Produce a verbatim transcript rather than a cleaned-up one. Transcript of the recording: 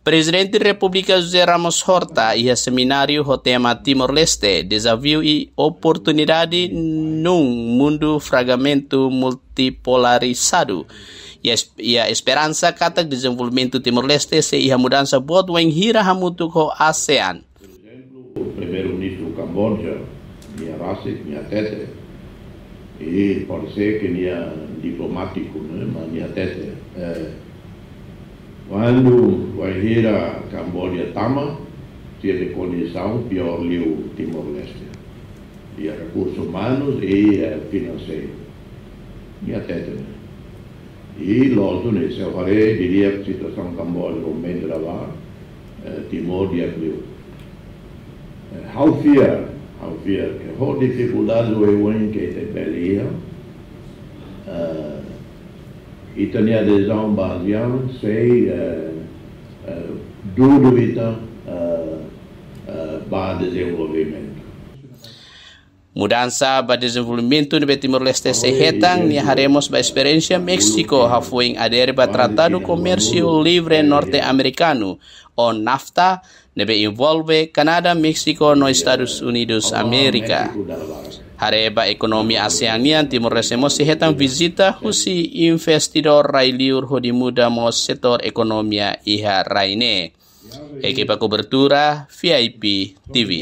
Prezidente Repúblika José Ramos Horta iha semináriu ho tema Timor-Leste, dezafiu i oportunidade num mundu fragmentu multipolarizadu. Iha es-, iha esperansa katak dezenvolvimentu Timor-Leste sei iha mudansa boot wainhira hamutuk ho ASEAN. Por ezemplu, o primeiru-ministru Kamboja, nia rasik, nia hatete. I pode ser ke nia diplomátiku, ne'e, mas nia hatete. Eh, kuandu, wainhira Kamboja tama, sira-nia kondisaun piór liu Timor-Leste. Iha rekursus umanus i, eh, finanseiru. Nia hatete, ne'e. I loos ne'e, se haree, diria, situasaun Kamboja momentu agora, eh, Timor di'ak liu. Eh, ha'u fiar, ha'u fiar ke ho difikuldade oioin ke ita bele iha, eh, ita-nia adezaun ba ASEAN sei, eh, eh, dudu ita, eh, eh, ba dezenvolvimentu. Mudansa ba dezenvolvimentu ne'ebé Timor-Leste sei hetan, nia haree mós ba esperiénsia Méxiku hafoin adere ba Tratadu Komérsiu Livre Norte-Amerikanu, ou NAFTA, ne'ebé envolve Kanadá, Méxiku no Estadus Unidus Amérika. Haree ba ekonomia ASEAN nian, Timor-Leste mós sei hetan vizita husi investidór rai-liur hodi muda mós setór ekonomia iha rai ne'e. Ekipa kobertura, V I P T V.